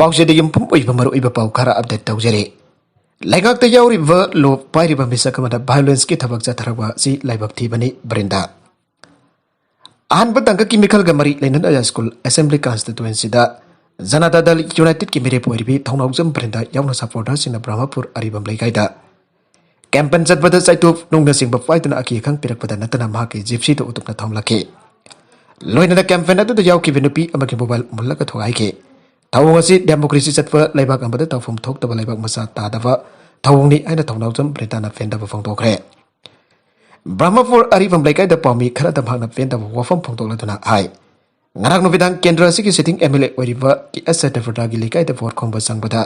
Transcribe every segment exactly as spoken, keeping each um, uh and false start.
ꯄꯥꯎꯆꯦꯗ ꯌꯨꯝꯐꯝ ꯑꯣꯏꯕ ꯃꯔꯨꯑꯣꯏꯕ ꯄꯥꯎ ꯈꯔ ꯑꯞꯗꯦꯠ ꯇꯧꯖꯔꯤ꯫ ꯂꯩꯉꯥꯛꯇ ꯌꯥꯎꯔꯤꯕ ꯂꯣ ꯄꯥꯏꯔꯤꯕ ꯃꯤꯁꯛ ꯑꯃꯅ ꯚꯥꯏꯑꯣꯂꯦꯟꯁꯀꯤ ꯊꯕꯛ ꯆꯠꯊꯔꯛꯄ ꯑꯁꯤ ꯂꯥꯏꯕꯛ ꯊꯤꯕꯅꯤ꯫ ꯕ꯭ꯔꯤꯟꯗꯥ꯫ ꯑꯍꯥꯟꯕ ꯇꯥꯡꯀꯛꯀꯤ ꯃꯤꯈꯜꯒ ꯃꯔꯤ ꯂꯩꯅꯅ ꯁ꯭ꯀꯨꯜ ꯑꯦꯁꯦꯝꯕ꯭ꯂꯤ ꯀꯟꯁꯇꯤꯇ꯭ꯋꯦꯟꯁꯤꯗ ꯖꯅꯇꯥ ꯗꯜ ꯌꯨꯅꯥꯏꯇꯦꯗꯀꯤ ꯃꯤꯔꯦꯞ ꯑꯣꯏꯔꯤꯕꯤ ꯊꯧꯅꯥꯎꯖꯝ ꯕ꯭ꯔꯤꯟꯗꯥ ꯌꯥꯎꯅ ꯁꯄꯣꯔꯇꯔꯁꯤꯡꯅ ꯕ꯭ꯔꯍꯃꯄꯨꯔ ꯑꯔꯤꯕꯝ ꯂꯩꯀꯥꯏꯗ ꯀꯦꯝꯄꯦꯟ ꯆꯠꯄꯗ ꯆꯩꯇꯨꯞ ꯅꯨꯡꯅꯆꯤꯡꯕ ꯄꯥꯏꯗꯨꯅ ꯑꯀꯤ ꯑꯈꯪ ꯄꯤꯔꯛꯄꯗ ꯅꯠꯇꯅ ꯃꯍꯥꯛꯀꯤ ꯖꯤꯞꯁꯤꯗ ꯎꯇꯨꯞꯅ ꯊꯣꯝꯂꯛꯈꯤ꯫ ꯂꯣꯏꯅꯅ ꯀꯦꯝꯄꯦꯟ ꯑꯗꯨꯗ ꯌꯥꯎꯈꯤꯕ ꯅꯨꯄꯤ ꯑꯃꯒꯤ ꯃꯣꯕꯥꯏꯜ ꯃꯨꯜꯂꯒ ꯊꯨꯒꯥꯏꯈꯤ꯫ ꯊꯧꯑꯣꯡ ꯑꯁꯤ ꯗꯦꯃꯣꯀ꯭ꯔꯦꯁꯤ ꯆꯠꯄ ꯂꯩꯕꯥꯛ ꯑꯃꯗ ꯇꯧꯐꯝ ꯊꯣꯛꯇꯕ ꯂꯩꯕꯥꯛ ꯃꯆꯥ ꯇꯥꯗꯕ ꯊꯧꯑꯣꯡꯅꯤ ꯍꯥꯏꯅ ꯊꯧꯅꯥꯎꯖꯝ ꯕ꯭ꯔꯤꯟꯗꯥꯅ ꯄꯦꯟꯗꯕ ꯐꯣꯡꯗꯣꯛꯈ꯭ꯔꯦ꯫ ꯕ꯭ꯔꯍꯃꯄꯨꯔ ꯑꯔꯤꯕꯝ ꯂꯩꯀꯥꯏꯗ ꯄꯥꯎꯃꯤ ꯈꯔꯗ ꯃꯍꯥꯛꯅ ꯄꯦꯟꯗꯕ ꯋꯥꯐꯝ ꯐꯣꯡꯗꯣꯛꯂꯗꯨꯅ ꯍꯥꯏ, ꯉꯔꯥꯡ ꯅꯨꯃꯤꯗꯥꯡ ꯀꯦꯟꯗ꯭ꯔ ꯑꯁꯤꯒꯤ ꯁꯤꯇꯤꯡ ꯑꯦꯝ ꯑꯦꯜ ꯑꯦ ꯑꯣꯏꯔꯤꯕ ꯀꯦ ꯑꯦꯁ ꯁꯇ꯭ꯌꯕ꯭ꯔꯇꯒꯤ ꯂꯩꯀꯥꯏꯗ ꯚꯣꯠ ꯈꯣꯝꯕ ꯆꯪꯕꯗ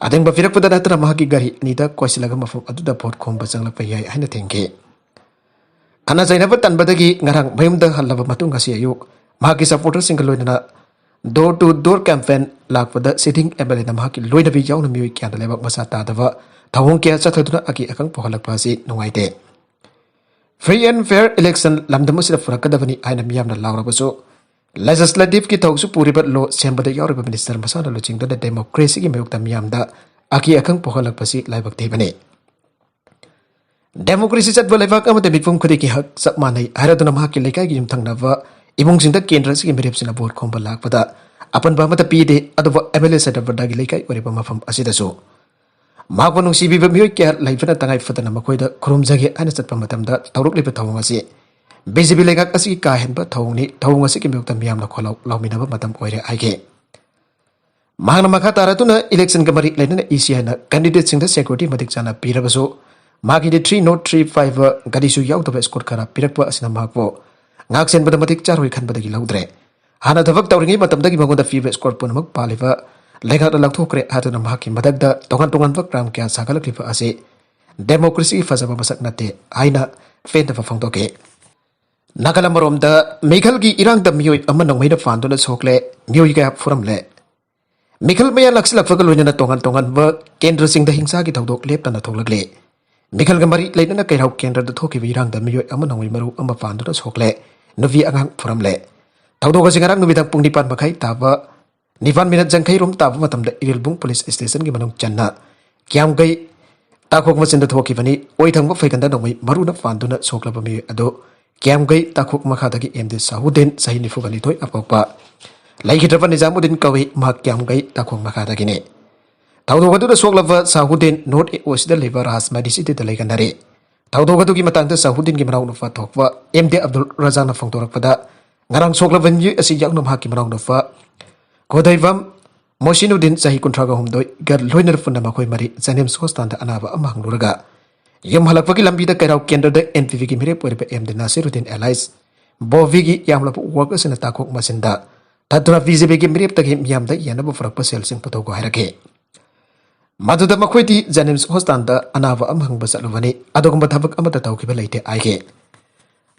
ꯑꯊꯤꯡꯕ ꯄꯤꯔꯛꯄꯗ ꯅꯠꯇꯅ ꯃꯍꯥꯛꯀꯤ ꯒꯥꯔꯤ ꯑꯅꯤꯗ ꯀꯣꯏꯁꯤꯜꯂꯒ ꯃꯐꯝ ꯑꯗꯨꯗ ꯚꯣꯠ ꯈꯣꯝꯕ ꯆꯪꯂꯛꯄ ꯌꯥꯏ ꯍꯥꯏꯅ ꯊꯤꯡꯈꯤ꯫ ꯈꯠꯅ ꯆꯩꯅꯕ ꯇꯟꯕꯗꯒꯤ ꯉꯔꯥꯡ ꯃꯌꯨꯝꯗ ꯍꯜꯂꯕ ꯃꯇꯨꯡ ꯉꯁꯤ ꯑꯌꯨꯛ ꯃꯍꯥꯛꯀꯤ ꯁꯄꯣꯔꯇꯔꯁꯤꯡꯒ ꯂꯣꯏꯅꯅ ꯗꯣꯔ ꯇꯨ ꯗꯣꯔ ꯀꯦꯝꯄꯦꯟ ꯂꯥꯛꯄꯗ ꯁꯤꯇꯤꯡ ꯑꯦꯝ ꯑꯦꯜ ꯑꯦꯅ ꯃꯍꯥꯛꯀꯤ ꯂꯣꯏꯅꯕꯤ ꯌꯥꯎꯅ ꯃꯤꯑꯣꯏ ꯀꯌꯥꯗ ꯂꯩꯕꯥꯛ ꯃꯆꯥ ꯇꯥꯗꯕ ꯊꯧꯑꯣꯡ ꯀꯌꯥ ꯆꯠꯊꯗꯨꯅ ꯑꯀꯤ ꯑꯈꯪ ꯄꯣꯛꯍꯜꯂꯛꯄ ꯑꯁꯤ ꯅꯨꯡꯉꯥꯏꯇꯦ꯫ ꯐ꯭ꯔꯤ ꯑꯦꯟ ꯐꯦꯌꯔ ꯏꯂꯦꯛꯁꯟ ꯂꯝꯗꯝ ꯑꯁꯤꯗ ꯄꯨꯔꯛꯀꯗꯕꯅꯤ ꯍꯥꯏꯅ ꯃꯤꯌꯥꯝꯅ ꯂꯥꯎꯔꯕꯁꯨ, ꯂꯦꯖꯤꯁꯂꯦꯇꯤꯚꯀꯤ ꯊꯧꯁꯨ ꯄꯨꯔꯤꯕ ꯂꯣ ꯁꯦꯝꯕꯗ ꯌꯥꯎꯔꯤꯕ ꯃꯤꯅꯤꯁꯇꯔ ꯃꯁꯥꯅ ꯂꯨꯆꯤꯡꯗꯨꯅ ꯗꯦꯃꯣꯀ꯭ꯔꯦꯁꯤꯒꯤ ꯃꯥꯌꯣꯛꯇ ꯃꯤꯌꯥꯝꯗ ꯑꯀꯤ ꯑꯈꯪ ꯄꯣꯛꯍꯜꯂꯛꯄꯁꯤ ꯂꯥꯏꯕꯛ ꯊꯤꯕꯅꯤ꯫ ꯗꯦꯃꯣꯀ꯭ꯔꯦꯁꯤ ꯆꯠꯄ ꯂꯩꯕꯥꯛ ꯑꯃꯗ ꯃꯤꯄꯨꯝ ꯈꯨꯗꯤꯡꯒꯤ ꯍꯛ ꯆꯞ ꯃꯥꯟꯅꯩ ꯍꯥꯏꯔꯗꯨꯅ ꯃꯍꯥꯛꯀꯤ ꯂꯩꯀꯥꯏꯒꯤ ꯌꯨꯝꯊꯪꯅꯕ ꯏꯃꯨꯡꯁꯤꯡꯗ ꯀꯦꯟꯗ꯭ꯔ ꯑꯁꯤꯒꯤ ꯃꯤꯔꯦꯞꯁꯤꯡꯅ ꯚꯣꯠ ꯈꯣꯝꯕ ꯂꯥꯛꯄꯗ ꯑꯄꯟꯕ ꯑꯃꯠꯇ ꯄꯤꯗꯦ꯫ ꯑꯗꯨꯕꯨ ꯑꯦꯝ ꯑꯦꯜ ꯑꯦ ꯁꯇ꯭ꯌꯕ꯭ꯔꯇꯒꯤ ꯂꯩꯀꯥꯏ ꯑꯣꯏꯔꯤꯕ ꯃꯐꯝ ꯑꯁꯤꯗꯁꯨ ꯃꯍꯥꯛꯄꯨ ꯅꯨꯡꯁꯤꯕꯤꯕ ꯃꯤꯑꯣꯏ ꯀꯌꯥ ꯂꯩꯕꯅ ꯇꯉꯥꯏ ꯐꯗꯅ ꯃꯈꯣꯏꯗ ꯈꯨꯔꯨꯝꯖꯒꯦ ꯍꯥꯏꯅ ꯆꯠꯄ ꯃꯇꯝꯗ ꯇꯧꯔꯛꯂꯤꯕ ꯊꯧꯑꯣꯡ ꯑꯁꯤ ꯕꯤ ꯖꯦ ꯄꯤ ꯂꯩꯉꯥꯛ ꯑꯁꯤꯒꯤ ꯀꯥ ꯍꯦꯟꯕ ꯊꯧꯑꯣꯡꯅꯤ꯫ ꯊꯧꯑꯣꯡ ꯑꯁꯤꯒꯤ ꯃꯥꯌꯣꯛꯇ ꯃꯤꯌꯥꯝꯅ ꯈꯣꯜꯂꯥꯎ ꯂꯥꯎꯃꯤꯟꯅꯕ ꯃꯇꯝ ꯑꯣꯏꯔꯦ ꯍꯥꯏꯈꯤ꯫ ꯃꯍꯥꯛꯅ ꯃꯈꯥ ꯇꯥꯔꯗꯨꯅ ꯏꯂꯦꯛꯁꯟꯒ ꯃꯔꯤ ꯂꯩꯅꯅ ꯏ ꯁꯤ ꯑꯥꯏꯅ ꯀꯦꯟꯗꯤꯗꯦꯠꯁꯤꯡꯗ ꯁꯦꯀ꯭ꯌꯨꯔꯤꯇꯤ ꯃꯇꯤꯛ ꯆꯥꯅ ꯄꯤꯔꯕꯁꯨ ꯃꯍꯥꯛꯀꯤꯗꯤ ꯊ꯭ꯔꯤ ꯅꯣꯠ ꯊ꯭ꯔꯤ ꯐꯥꯏꯚ ꯒꯥꯔꯤꯁꯨ ꯌꯥꯎꯗꯕ ꯏꯁꯀꯣꯔꯠ ꯈꯔ ꯄꯤꯔꯛꯄ ꯑꯁꯤꯅ ꯃꯍꯥꯛꯄꯨ ꯉꯥꯛ ꯁꯦꯟꯕꯗ ꯃꯇꯤꯛ ꯆꯥꯔꯣꯏ ꯈꯟꯕꯗꯒꯤ ꯂꯧꯗ꯭ꯔꯦ꯫ ꯍꯥꯟꯅ ꯊꯕꯛ ꯇꯧꯔꯤꯉꯩ ꯃꯇꯝꯗꯒꯤ ꯃꯉꯣꯟꯗ ꯄꯤꯕ ꯏꯁꯀꯣꯔꯠ ꯄꯨꯝꯅꯃꯛ ꯄꯥꯜꯂꯤꯕ ꯂꯩꯉꯥꯛꯅ ꯂꯧꯊꯣꯛꯈ꯭ꯔꯦ ꯍꯥꯏꯗꯨꯅ ꯃꯍꯥꯛꯀꯤ ꯃꯊꯛꯇ ꯇꯣꯉꯥꯟ ꯇꯣꯉꯥꯟꯕ ꯀ꯭ꯔꯥꯏꯝ ꯀꯌꯥ ꯁꯥꯒꯠꯂꯛꯂꯤꯕ ꯑꯁꯤ ꯗꯦꯃꯣꯀ꯭ꯔꯦꯁꯤꯒꯤ ꯐꯖꯕ ꯃꯁꯛ ꯅꯠꯇꯦ ꯍꯥꯏꯅ ꯄꯦꯟꯗꯕ ꯐꯣꯡꯗꯣꯛꯈꯤ꯫ ꯅꯥꯀꯜ ꯑꯃꯔꯣꯝꯗ ꯃꯤꯈꯜꯒꯤ ꯏꯔꯥꯡꯗ ꯃꯤꯑꯣꯏ ꯑꯃ ꯅꯣꯡꯃꯩꯅ ꯐꯥꯟꯗꯨꯅ ꯁꯣꯛꯂꯦ, ꯃꯤꯑꯣꯏ ꯀꯌꯥ ꯐꯨꯔꯝꯂꯦ꯫ ꯃꯤꯈꯜ ꯃꯌꯥ ꯅꯛꯁꯤꯜꯂꯛꯄꯒ ꯂꯣꯏꯅꯅ ꯇꯣꯉꯥꯟ ꯇꯣꯉꯥꯟꯕ ꯀꯦꯟꯗ꯭ꯔꯁꯤꯡꯗ ꯍꯤꯡꯁꯥꯒꯤ ꯊꯧꯗꯣꯛ ꯂꯦꯞꯇꯅ ꯊꯣꯛꯂꯛꯂꯤ꯫ ꯃꯤꯈꯜꯒ ꯃꯔꯤ ꯂꯩꯅꯅ ꯀꯩꯔꯥꯎ ꯀꯦꯟꯗ꯭ꯔꯗ ꯊꯣꯛꯈꯤꯕ ꯏꯔꯥꯡꯗ ꯃꯤꯑꯣꯏ ꯑꯃ ꯅꯣꯡꯃꯩ ꯃꯔꯨ ꯑꯃ ꯐꯥꯟꯗꯨꯅ ꯁꯣꯛꯂꯦ, ꯅꯨꯄꯤ ꯑꯉꯥꯡ ꯐꯨꯔꯝꯂꯦ꯫ ꯊꯧꯗꯣꯛ ꯑꯁꯤ ꯉꯔꯥꯡ ꯅꯨꯃꯤꯗꯥꯡ ꯄꯨꯡ ꯅꯤꯄꯥꯟ ꯃꯈꯥꯏ ꯇꯥꯕ ꯅꯤꯄꯥꯟ ꯃꯤꯅꯠ ꯌꯥꯡꯈꯩ ꯔꯣꯝ ꯇꯥꯕ ꯃꯇꯝꯗ ꯏꯔꯤꯜꯕꯨꯡ ꯄꯨꯂꯤꯁ ꯁ꯭ꯇꯦꯁꯟꯒꯤ ꯃꯅꯨꯡ ꯆꯟꯅ ꯀ꯭ꯌꯥꯝꯒꯩ ꯇꯥꯈꯣꯛ ꯃꯆꯤꯟꯗ ꯊꯣꯛꯈꯤꯕꯅꯤ꯫ ꯑꯣꯏ ꯊꯪꯕ ꯐꯩꯒꯟꯗ ꯅꯣꯡꯃꯩ ꯃꯔꯨꯅ ꯄꯥꯟꯗꯨꯅ ꯁꯣꯛꯂꯕ ꯃꯤꯑꯣꯏ ꯑꯗꯨ ꯀ꯭ꯌꯥꯝꯒꯩ ꯇꯥꯈꯣꯛ ꯃꯈꯥꯗꯒꯤ ꯑꯦꯝ ꯗꯤ ꯁꯥꯍꯨꯗꯤꯟ, ꯆꯍꯤ ꯅꯤꯐꯨꯒ ꯅꯤꯊꯣꯏ ꯑꯄꯣꯛꯄ, ꯂꯩꯈꯤꯗ꯭ꯔꯕ ꯅꯤꯖꯥꯃꯨꯗꯤꯟ ꯀꯧꯏ꯫ ꯃꯍꯥꯛ ꯀ꯭ꯌꯥꯝꯒꯩ ꯇꯥꯈꯣꯛ ꯃꯈꯥꯗꯒꯤꯅꯤ꯫ ꯊꯧꯗꯣꯛ ꯑꯗꯨꯗ ꯁꯣꯛꯂꯕ ꯁꯥꯍꯨꯗꯤꯟ ꯅꯣꯔꯠ ꯑꯦ ꯑꯣ ꯁꯤꯗ ꯂꯩꯕ ꯔꯥꯖꯃꯥꯗꯤ ꯁꯤꯇꯤꯗ ꯂꯩꯒꯟꯅꯔꯤ꯫ ꯊꯧꯗꯣꯛ ꯑꯗꯨꯒꯤ ꯃꯇꯥꯡꯗ ꯁꯥꯍꯨꯗꯤꯟꯒꯤ ꯃꯅꯥꯎꯅꯨꯄꯥ ꯊꯣꯛꯄ ꯑꯦꯝ ꯗꯤ ꯑꯕꯗꯨꯜ ꯔꯖꯥꯛꯅ ꯐꯣꯡꯗꯣꯔꯛꯄꯗ, ꯉꯔꯥꯡ ꯁꯣꯛꯂꯕ ꯃꯤꯑꯣꯏ ꯑꯁꯤ ꯌꯥꯎꯅ ꯃꯍꯥꯛꯀꯤ ꯃꯅꯥꯎꯅꯨꯄꯥ ꯈꯣꯗꯩꯕꯝ ꯃꯣꯁꯤꯅꯨꯗꯤꯟ, ꯆꯍꯤ ꯀꯨꯟꯊ꯭ꯔꯥꯒ ꯍꯨꯝꯗꯣꯏꯒ ꯂꯣꯏꯅꯅ ꯄꯨꯟꯅ ꯃꯈꯣꯏ ꯃꯔꯤ ꯖꯦꯅꯤꯝꯁ ꯍꯣꯁꯄꯤꯇꯥꯜꯗ ꯑꯅꯥꯕ ꯑꯃ ꯍꯪꯂꯨꯔꯒ, ꯌꯨꯝ ꯍꯜꯂꯛꯄꯒꯤ ꯂꯝꯕꯤꯗ ꯀꯩꯔꯥꯎ ꯀꯦꯟꯗ꯭ꯔꯗ ꯑꯦꯟ ꯄꯤ ꯄꯤꯒꯤ ꯃꯤꯔꯦꯞ ꯑꯣꯏꯔꯤꯕ ꯑꯦꯝ ꯗꯤ ꯅꯥꯁꯤꯔꯨꯗꯤꯟ ꯑꯦꯂꯥꯏꯁ ꯕꯣꯕꯤꯒꯤ ꯌꯥꯝꯂꯕ ꯋꯥꯔꯀꯔꯁꯤꯡꯅ ꯇꯥꯈꯣꯛ ꯃꯆꯤꯟꯗ ꯊꯥꯗꯨꯅ ꯕꯤ ꯖꯦ ꯄꯤꯒꯤ ꯃꯤꯔꯦꯞꯇꯒꯤ ꯃꯤꯌꯥꯝꯗ ꯌꯦꯟꯅꯕ ꯄꯨꯔꯛꯄ ꯁꯦꯜꯁꯤꯡ ꯄꯨꯊꯣꯛꯈꯣ ꯍꯥꯏꯔꯛꯈꯤ꯫ ꯃꯗꯨꯗ ꯃꯈꯣꯏꯗꯤ ꯖꯦꯅꯤꯝꯁ ꯍꯣꯁꯄꯤꯇꯥꯜꯗ ꯑꯅꯥꯕ ꯑꯃ ꯍꯪꯕ ꯆꯠꯂꯨꯕꯅꯤ꯫ ꯑꯗꯨꯒꯨꯝꯕ ꯊꯕꯛ ꯑꯃꯠꯇ ꯇꯧꯈꯤꯕ ꯂꯩꯇꯦ ꯍꯥꯏꯈꯤ꯫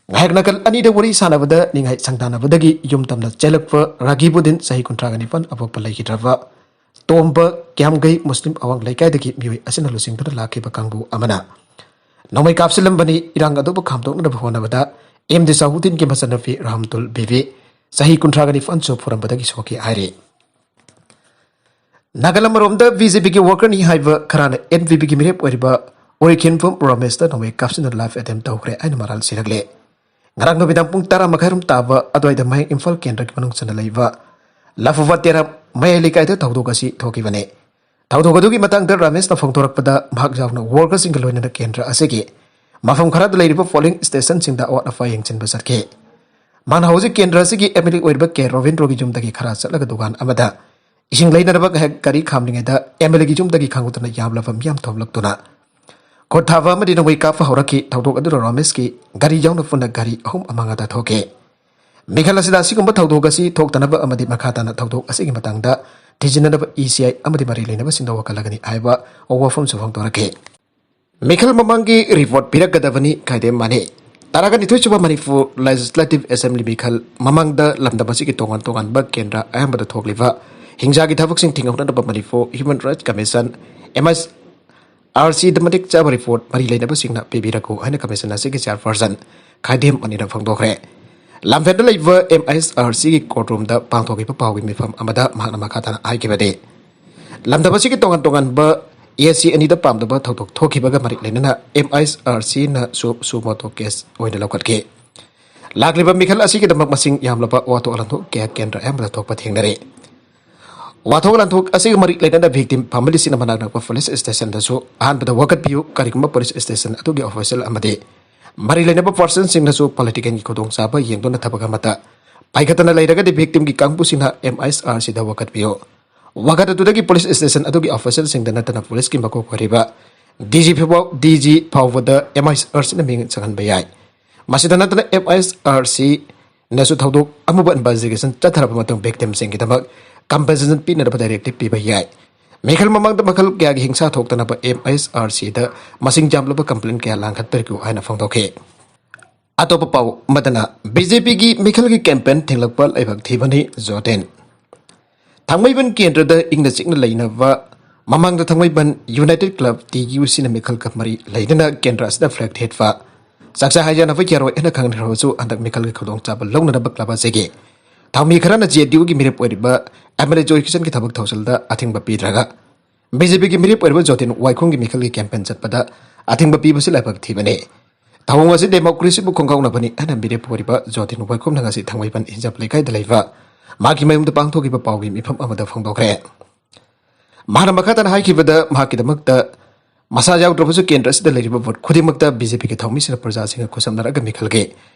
ꯉꯥꯏꯍꯥꯛ ꯅꯥꯀꯜ ꯑꯅꯤꯗ ꯋꯥꯔꯤ ꯁꯥꯟꯅꯕꯗ ꯅꯤꯡꯍꯥꯏ ꯁꯪꯗꯥꯅꯕꯗꯒꯤ ꯌꯨꯝ ꯇꯝꯅ ꯆꯦꯜꯂꯛꯄ ꯔꯥꯒꯤꯕꯨꯗꯤꯟ, ꯆꯍꯤ ꯀꯨꯟꯊ꯭ꯔꯥꯒ ꯅꯤꯄꯥꯟ ꯑꯄꯣꯛꯄ, ꯂꯩꯈꯤꯗ꯭ꯔꯕ ꯇꯣꯝꯕ ꯀ꯭ꯌꯥꯝꯒꯩ ꯃꯨꯁꯂꯤꯝ ꯑꯋꯥꯡ ꯂꯩꯀꯥꯏꯗꯒꯤ ꯃꯤꯑꯣꯏ ꯑꯁꯤꯅ ꯂꯨꯆꯤꯡꯗꯨꯅ ꯂꯥꯛꯈꯤꯕ ꯀꯥꯡꯕꯨ ꯑꯃꯅ ꯅꯣꯡꯃꯩ ꯀꯥꯞꯁꯤꯜꯂꯝꯕꯅꯤ꯫ ꯏꯔꯥꯡ ꯑꯗꯨꯕꯨ ꯈꯥꯝꯗꯣꯛꯅꯅꯕ ꯍꯣꯠꯅꯕꯗ ꯑꯦꯝ ꯗꯤ ꯁꯥꯍꯨꯗꯤꯟꯒꯤ ꯃꯆꯟꯅꯨꯄꯤ ꯔꯥꯍꯝꯇꯨꯜ ꯕꯤꯕꯤ, ꯆꯍꯤ ꯀꯨꯟꯊ꯭ꯔꯥꯒ ꯅꯤꯄꯥꯟꯁꯨ ꯐꯨꯔꯝꯕꯗꯒꯤ ꯁꯣꯛꯈꯤ ꯍꯥꯏꯔꯤ꯫ ꯅꯥꯒꯥꯂꯦꯟ ꯑꯃꯔꯣꯝꯗ ꯕꯤ ꯖꯦ ꯄꯤꯒꯤ ꯋꯥꯔꯀꯔꯅꯤ ꯍꯥꯏꯕ ꯈꯔꯅ ꯑꯦꯟ ꯄꯤ ꯄꯤꯒꯤ ꯃꯤꯔꯦꯞ ꯑꯣꯏꯔꯤꯕ ꯑꯣꯔꯤꯈꯦꯟꯕꯝ ꯔꯣꯃꯦꯁꯇ ꯅꯣꯡꯃꯩ ꯀꯥꯞꯁꯤꯟꯗꯨꯅ ꯂꯥꯏꯐ ꯑꯦꯇꯦꯝ ꯇꯧꯈ꯭ꯔꯦ ꯍꯥꯏꯅ ꯃꯔꯥꯜ ꯁꯤꯔꯛꯂꯦ꯫ ꯉꯔꯥꯡ ꯅꯨꯃꯤꯗꯥꯡ ꯄꯨꯡ ꯇꯔꯥ ꯃꯈꯥꯏꯔꯣꯝ ꯇꯥꯕ ꯑꯗꯨꯋꯥꯏꯗ ꯃꯌꯥꯡ ꯏꯝꯐꯥꯜ ꯀꯦꯟꯗ꯭ꯔꯒꯤ ꯃꯅꯨꯡ ꯆꯟꯅ ꯂꯩꯕ ꯂꯐꯨꯕꯥ ꯇꯦꯔꯥ ꯃꯌꯥꯏ ꯂꯩꯀꯥꯏꯗ ꯊꯧꯗꯣꯛ ꯑꯁꯤ ꯊꯣꯛꯈꯤꯕꯅꯤ꯫ ꯊꯧꯗꯣꯛ ꯑꯗꯨꯒꯤ ꯃꯇꯥꯡꯗ ꯔꯥꯃꯦꯁꯅ ꯐꯣꯡꯗꯣꯔꯛꯄꯗ, ꯃꯍꯥꯛ ꯌꯥꯎꯅ ꯋꯥꯔꯀꯔꯁꯤꯡꯒ ꯂꯣꯏꯅꯅ ꯀꯦꯟꯗ꯭ꯔ ꯑꯁꯤꯒꯤ ꯃꯐꯝ ꯈꯔꯗ ꯂꯩꯔꯤꯕ ꯄꯣꯂꯤꯡ ꯁ꯭ꯇꯦꯁꯟꯁꯤꯡꯗ ꯑꯋꯥꯠ ꯑꯄꯥ ꯌꯦꯡꯁꯤꯟꯕ ꯆꯠꯈꯤ꯫ ꯃꯥꯅ ꯍꯧꯖꯤꯛ ꯀꯦꯟꯗ꯭ꯔ ꯑꯁꯤꯒꯤ ꯑꯦꯝ ꯑꯦꯜ ꯑꯦ ꯑꯣꯏꯔꯤꯕ ꯀꯦ ꯔꯣꯕꯤꯟꯗ꯭ꯔꯣꯒꯤ ꯌꯨꯝꯗꯒꯤ ꯈꯔ ꯆꯠꯂꯒ ꯗꯨꯀꯥꯟ ꯑꯃꯗ ꯏꯁꯤꯡ ꯂꯩꯅꯅꯕ ꯉꯥꯏꯍꯥꯛ ꯒꯥꯔꯤ ꯈꯥꯝꯂꯤꯉꯩꯗ ꯑꯦꯝ ꯑꯦꯜ ꯑꯦꯒꯤ ꯌꯨꯝꯗꯒꯤ ꯈꯪꯍꯧꯗꯅ ꯌꯥꯝꯂꯕ ꯃꯤꯌꯥꯝ ꯊꯣꯛꯂꯛꯇꯨꯅ ꯈꯨꯠ ꯊꯥꯕ ꯑꯃꯗꯤ ꯅꯣꯡꯃꯩ ꯀꯥꯞꯄ ꯍꯧꯔꯛꯈꯤ꯫ ꯊꯧꯗꯣꯛ ꯑꯗꯨꯗ ꯔꯣꯃꯦꯁꯀꯤ ꯒꯥꯔꯤ ꯌꯥꯎꯅ ꯄꯨꯟꯅ ꯒꯥꯔꯤ ꯑꯍꯨꯝ ꯑꯃꯥꯡꯗ ꯊꯣꯛꯈꯤ꯫ ꯃꯤꯈꯜ ꯑꯁꯤꯗ ꯑꯁꯤꯒꯨꯝꯕ ꯊꯧꯗꯣꯛ ꯑꯁꯤ ꯊꯣꯛꯇꯅꯕ ꯑꯃꯗꯤ ꯃꯈꯥ ꯇꯥꯅ ꯊꯧꯗꯣꯛ ꯑꯁꯤꯒꯤ ꯃꯇꯥꯡꯗ ꯊꯤꯖꯤꯟꯅꯅꯕ ꯏ ꯁꯤ ꯑꯥꯏ ꯑꯃꯗꯤ ꯃꯔꯤ ꯂꯩꯅꯕꯁꯤꯡꯗ ꯋꯥꯀꯠꯂꯒꯅꯤ ꯍꯥꯏꯕ ꯋꯥꯐꯝꯁꯨ ꯐꯣꯡꯗꯣꯔꯛꯈꯤ꯫ ꯃꯤꯈꯜ ꯃꯃꯥꯡꯒꯤ ꯔꯤꯄꯣꯔꯠ ꯄꯤꯔꯛꯀꯗꯕꯅꯤ ꯈꯥꯏꯗꯦꯝ ꯃꯥꯅꯤ꯫ ꯇꯔꯥꯒ ꯅꯤꯊꯣꯏ ꯁꯨꯕ ꯃꯅꯤꯄꯨꯔ ꯂꯦꯖꯤꯁꯂꯦꯇꯤꯚ ꯑꯦꯁꯦꯝꯕ꯭ꯂꯤ ꯃꯤꯈꯜ ꯃꯃꯥꯡꯗ ꯂꯝꯗꯝ ꯑꯁꯤꯒꯤ ꯇꯣꯉꯥꯟ ꯇꯣꯉꯥꯟꯕ ꯀꯦꯟꯗ꯭ꯔ ꯑꯌꯥꯝꯕꯗ ꯊꯣꯛꯂꯤꯕ ꯍꯤꯡꯁꯥꯒꯤ ꯊꯕꯛꯁꯤꯡ ꯊꯤꯡꯍꯧꯅꯅꯕ Manipur human rights commission, M I R ꯁꯤꯗ ꯃꯇꯤꯛ ꯆꯥꯕ ꯔꯤꯄꯣꯔꯠ ꯃꯔꯤ ꯂꯩꯅꯕꯁꯤꯡꯅ ꯄꯤꯕꯤꯔꯛꯎ ꯍꯥꯏꯅ ꯀꯃꯤꯁꯟ ꯑꯁꯤꯒꯤ ꯆꯦꯌꯔꯄꯔꯁꯟ ꯈꯥꯏꯗꯦꯝ ꯃꯅꯤꯅ ꯐꯣꯡꯗꯣꯛꯈ꯭ꯔꯦ꯫ ꯂꯝꯐꯦꯜꯗ ꯂꯩꯕ ꯑꯦꯝ ꯑꯥꯏ ꯑꯦꯁ ꯑꯥꯔ ꯁꯤꯒꯤ ꯀꯣꯔꯠ ꯔꯨꯝꯗ ꯄꯥꯡꯊꯣꯛꯈꯤꯕ ꯄꯥꯎꯒꯤ ꯃꯤꯐꯝ ꯑꯃꯗ ꯃꯍꯥꯛꯅ ꯃꯈꯥ ꯇꯥꯅ ꯍꯥꯏꯈꯤꯕꯗꯤ, ꯂꯝꯗꯝ ꯑꯁꯤꯒꯤ ꯇꯣꯉꯥꯟ ꯇꯣꯉꯥꯟꯕ ꯑꯦ ꯁꯤ ꯑꯅꯤꯗ ꯄꯥꯝꯗꯕ ꯊꯧꯗꯣꯛ ꯊꯣꯛꯈꯤꯕꯒ ꯃꯔꯤ ꯂꯩꯅꯅ ꯑꯦꯝ ꯑꯥꯏ ꯑꯦꯁ ꯑꯥꯔ ꯁꯤꯅ ꯁꯨ ꯁꯨꯃꯣꯇꯣ ꯀꯦꯁ ꯑꯣꯏꯅ ꯂꯧꯈꯠꯈꯤ꯫ ꯂꯥꯛꯂꯤꯕ ꯃꯤꯈꯜ ꯑꯁꯤꯒꯤꯗꯃꯛ ꯃꯁꯤꯡ ꯌꯥꯝꯂꯕ ꯋꯥꯊꯣꯛ ꯂꯥꯟꯊꯣꯛ ꯀꯌꯥ ꯀꯦꯟꯗ꯭ꯔ ꯑꯌꯥꯝꯕꯗ ꯊꯣꯛꯄ ꯊꯦꯡꯅꯔꯦ꯫ ꯋꯥꯊꯣꯛ ꯂꯥꯟꯊꯣꯛ ꯑꯁꯤꯒ ꯃꯔꯤ ꯂꯩꯅꯅ ꯚꯤꯛꯇꯤꯝ ꯐꯦꯃꯤꯂꯤꯁꯤꯡꯅ ꯃꯅꯥꯛ ꯅꯛꯄ ꯄꯨꯂꯤꯁ ꯁ꯭ꯇꯦꯁꯟꯗꯁꯨ ꯑꯍꯥꯟꯕꯗ ꯋꯥꯀꯠꯄꯤꯌꯨ, ꯀꯔꯤꯒꯨꯝꯕ ꯄꯨꯂꯤꯁ ꯁ꯭ꯇꯦꯁꯟ ꯑꯗꯨꯒꯤ ꯑꯣꯐꯤꯁꯤꯌꯦꯜ ꯑꯃꯗꯤ ꯃꯔꯤ ꯂꯩꯅꯕ ꯄꯥꯔꯁꯟꯁꯤꯡꯅꯁꯨ ꯄꯣꯂꯤꯇꯤꯀꯦꯜꯒꯤ ꯈꯨꯗꯣꯡꯆꯥꯕ ꯌꯦꯡꯗꯨꯅ ꯊꯕꯛ ꯑꯃꯠꯇ ꯄꯥꯏꯈꯠꯇꯅ ꯂꯩꯔꯒꯗꯤ ꯚꯤꯛꯇꯤꯝꯒꯤ ꯀꯥꯡꯕꯨꯁꯤꯡꯅ ꯑꯦꯝ ꯑꯥꯏ ꯑꯦꯁ ꯑꯥꯔ ꯁꯤꯗ ꯋꯥꯀꯠꯄꯤꯌꯨ꯫ ꯋꯥꯀꯠ ꯑꯗꯨꯗꯒꯤ ꯄꯨꯂꯤꯁ ꯁ꯭ꯇꯦꯁꯟ ꯑꯗꯨꯒꯤ ꯑꯣꯐꯤꯁꯤꯌꯦꯜꯁꯤꯡꯗ ꯅꯠꯇꯅ ꯄꯨꯂꯤꯁꯀꯤ ꯃꯀꯣꯛ ꯑꯣꯏꯔꯤꯕ ꯗꯤ ꯖꯤ ꯐꯥꯎꯕ, ꯗꯤ ꯖꯤ ꯐꯥꯎꯕꯗ ꯑꯦꯝ ꯑꯥꯏ ꯑꯦꯁ ꯑꯥꯔ ꯁꯤꯅ ꯃꯤꯡ ꯆꯪꯍꯟꯕ ꯌꯥꯏ꯫ ꯃꯁꯤꯗ ꯅꯠꯇꯅ ꯑꯦꯝ ꯑꯥꯏ ꯑꯦꯁ ꯑꯥꯔ ꯁꯤꯅꯁꯨ ꯊꯧꯗꯣꯛ ꯑꯃꯕꯨ ꯏꯟꯚꯦꯁꯇꯤꯒꯦꯁꯟ ꯆꯠꯊꯔꯕ ꯃꯇꯨꯡ ꯚꯤꯛꯇꯤꯝꯁꯤꯡꯒꯤꯗꯃꯛ ꯀꯝꯄꯦꯟꯁꯦꯁꯟ ꯄꯤꯅꯅꯕ ꯗꯥꯏꯔꯦꯛꯇꯤꯚ ꯄꯤꯕ ꯌꯥꯏ꯫ ꯃꯤꯈꯜ ꯃꯃꯥꯡꯗ ꯃꯈꯜ ꯀꯌꯥꯒꯤ ꯍꯤꯡꯁꯥ ꯊꯣꯛꯇꯅꯕ ꯑꯦꯝ ꯑꯥꯏ ꯑꯦꯁ ꯑꯥꯔ ꯁꯤꯗ ꯃꯁꯤꯡ ꯌꯥꯝꯂꯕ ꯀꯝꯄ꯭ꯂꯦꯟ ꯀꯌꯥ ꯂꯥꯡꯈꯠꯄꯤꯔꯛꯎ ꯍꯥꯏꯅ ꯐꯣꯡꯗꯣꯛꯈꯤ꯫ ꯑꯇꯣꯞꯄ ꯄꯥꯎ ꯑꯃꯗꯅ, ꯕꯤ ꯖꯦ ꯄꯤꯒꯤ ꯃꯤꯈꯜꯒꯤ ꯀꯦꯝꯄꯦꯟ ꯊꯤꯡꯂꯛꯄ ꯂꯥꯏꯕꯛ ꯊꯤꯕꯅꯤ, ꯖꯣꯇꯦꯟ꯫ ꯊꯥꯡꯃꯩꯕꯟ ꯀꯦꯟꯗ꯭ꯔꯗ ꯏꯪꯅ ꯆꯤꯛꯅ ꯂꯩꯅꯕ ꯃꯃꯥꯡꯗ ꯊꯥꯡꯃꯩꯕꯟ ꯌꯨꯅꯥꯏꯇꯦꯗ ꯀ꯭ꯂꯕ, ꯇꯤ ꯌꯨ ꯁꯤꯅ ꯃꯤꯈꯜꯒ ꯃꯔꯤ ꯂꯩꯅꯅ ꯀꯦꯟꯗ꯭ꯔ ꯑꯁꯤꯗ ꯐ꯭ꯂꯦꯒ ꯊꯦꯠꯄ, ꯆꯥꯛꯆꯥ ꯍꯩꯖꯥꯟꯅꯕ ꯌꯥꯔꯣꯏ ꯍꯥꯏꯅ ꯈꯪꯅꯔꯕꯁꯨ ꯍꯟꯗꯛ ꯃꯤꯈꯜꯒꯤ ꯈꯨꯗꯣꯡꯆꯥꯕ ꯂꯧꯅꯅꯕ ꯀ꯭ꯂꯕ ꯑꯁꯤꯒꯤ ꯊꯧꯃꯤ ꯈꯔꯅ ꯖꯦ ꯗꯤ ꯌꯨꯒꯤ ꯃꯤꯔꯦꯞ ꯑꯣꯏꯔꯤꯕ ꯑꯦꯝ ꯑꯦꯜ ꯑꯦ ꯖꯣꯏ ꯀꯤꯁꯟꯒꯤ ꯊꯕꯛ ꯊꯧꯁꯤꯜꯗ ꯑꯊꯤꯡꯕ ꯄꯤꯗ꯭ꯔꯒ ꯕꯤ ꯖꯦ ꯄꯤꯒꯤ ꯃꯤꯔꯦꯞ ꯑꯣꯏꯔꯤꯕ ꯖꯣꯇꯤꯟ ꯋꯥꯏꯈꯣꯝꯒꯤ ꯃꯤꯈꯜꯒꯤ ꯀꯦꯝꯄꯦꯟ ꯆꯠꯄꯗ ꯑꯊꯤꯡꯕ ꯄꯤꯕꯁꯤ ꯂꯥꯏꯕꯛ ꯊꯤꯕꯅꯤ꯫ ꯊꯧꯑꯣꯡ ꯑꯁꯤ ꯗꯦꯃꯣꯀ꯭ꯔꯦꯁꯤꯕꯨ ꯈꯣꯡꯒꯥꯎꯅꯕꯅꯤ ꯍꯥꯏꯅ ꯃꯤꯔꯦꯞ ꯑꯣꯏꯔꯤꯕ ꯖꯣꯇꯤꯟ ꯋꯥꯏꯈꯣꯝꯅ ꯉꯁꯤ ꯊꯥꯡꯃꯩꯕꯟ ꯍꯤꯖꯝ ꯂꯩꯀꯥꯏꯗ ꯂꯩꯕ ꯃꯍꯥꯛꯀꯤ ꯃꯌꯨꯝꯗ ꯄꯥꯡꯊꯣꯛꯈꯤꯕ ꯄꯥꯎꯒꯤ ꯃꯤꯐꯝ ꯑꯃꯗ ꯐꯣꯡꯗꯣꯛꯈ꯭ꯔꯦ꯫ ꯃꯍꯥꯛꯅ ꯃꯈꯥ ꯇꯥꯅ ꯍꯥꯏꯈꯤꯕꯗ, ꯃꯍꯥꯛꯀꯤꯗꯃꯛꯇ ꯃꯁꯥ ꯌꯥꯎꯗ꯭ꯔꯕꯁꯨ ꯀꯦꯟꯗ꯭ꯔ ꯑꯁꯤꯗ ꯂꯩꯔꯤꯕ ꯚꯣꯠ ꯈꯨꯗꯤꯡꯃꯛꯇ ꯕꯤ ꯖꯦ ꯄꯤꯒꯤ ꯊꯧꯃꯤꯁꯤꯡꯅ ꯄ꯭ꯔꯖꯥꯁꯤꯡꯒ ꯈꯨꯠꯁꯝꯅꯔꯒ ꯃꯤꯈꯜꯒꯤ